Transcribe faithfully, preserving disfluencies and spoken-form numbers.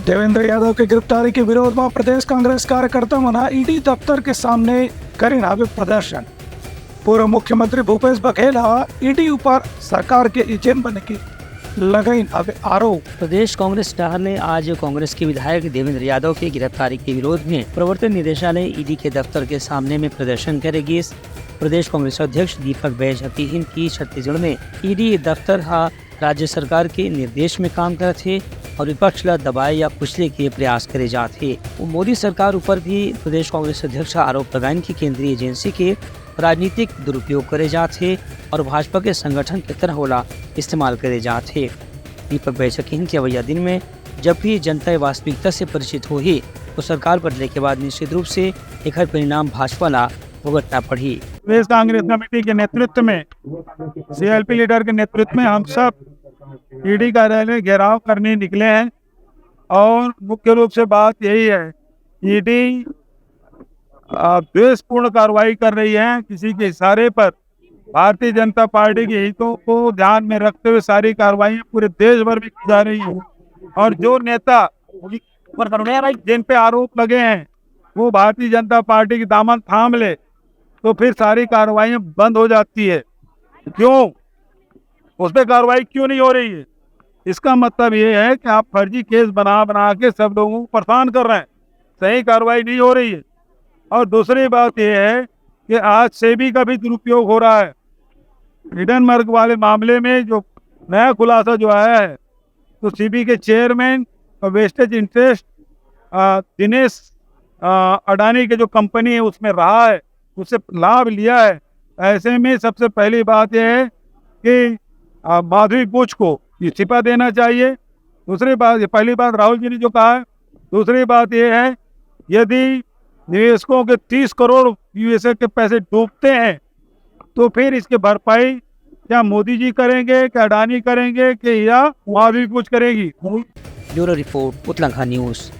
देवेंद्र यादव के गिरफ्तारी के विरोध म प्रदेश कांग्रेस कार्यकर्ता मन ह ईडी दफ्तर के सामने करिन हावे प्रदर्शन। पूर्व मुख्यमंत्री भूपेश बघेल ह ईडी ऊपर सरकार के एजेंट बने के लगाइन हावे आरोप। प्रदेश कांग्रेस डहार ले आज कांग्रेस के विधायक देवेंद्र यादव के गिरफ्तारी के विरोध में प्रवर्तन निदेशालय ईडी के दफ्तर के सामने में प्रदर्शन करे गिस। प्रदेश कांग्रेस अध्यक्ष दीपक बैज ह किहिन कि छत्तीसगढ़ में ईडी दफ्तर ह राज्य सरकार के निर्देश में काम करत हे और विपक्ष ला दबाए या कुचले के प्रयास करे जात हे। वो मोदी सरकार ऊपर भी प्रदेश कांग्रेस अध्यक्ष ह आरोप लगाइन कि केंद्रीय एजेंसी के राजनीतिक दुरुपयोग करे जात हे और भाजपा के संगठन के तरह ओला इस्तेमाल करे जात हे। दीपक बैज ह किहिन कि अवइया दिन में जब भी जनता ये वास्तविकता से परिचित होही, तो सरकार बदले के बाद निश्चित रूप से एकर परिणाम भाजपा ला भुगतना पड़ही। प्रदेश कांग्रेस कमेटी के नेतृत्व में, सीएलपी लीडर के नेतृत्व में हम सब ईडी कार्यालय घेराव करने निकले हैं और मुख्य रूप से बात यही है, ईडी द्वेषपूर्ण कार्रवाई कर रही है। किसी के इशारे पर भारतीय जनता पार्टी के हितों को ध्यान में रखते हुए सारी कार्रवाइयां पूरे देश भर में की जा रही है और जो नेता जिन पे आरोप लगे हैं वो भारतीय जनता पार्टी की दामन थाम ले तो फिर सारी कार्रवाइयां बंद हो जाती है। क्यों उस पर कार्रवाई क्यों नहीं हो रही है? इसका मतलब ये है कि आप फर्जी केस बना बना के सब लोगों को परेशान कर रहे हैं, सही कार्रवाई नहीं हो रही है। और दूसरी बात यह है कि आज सेबी का भी दुरुपयोग हो रहा है। हिडनबर्ग वाले मामले में जो नया खुलासा जो आया है, तो सेबी के चेयरमैन और वेस्टेज इंटरेस्ट दिनेश अडानी के जो कंपनी है उसमें रहा है, उससे लाभ लिया है। ऐसे में सबसे पहली बात यह है कि माधवी बुच को इस्तीफा देना चाहिए। दूसरी बात, पहली बात राहुल जी ने जो कहा है, दूसरी बात यह है यदि निवेशकों के तीस करोड़ यूएसए के पैसे डूबते हैं तो फिर इसकी भरपाई क्या मोदी जी करेंगे, क्या अडानी करेंगे, कि या माधवी बुच करेगी? ब्यूरो रिपोर्ट, उतलाघा न्यूज।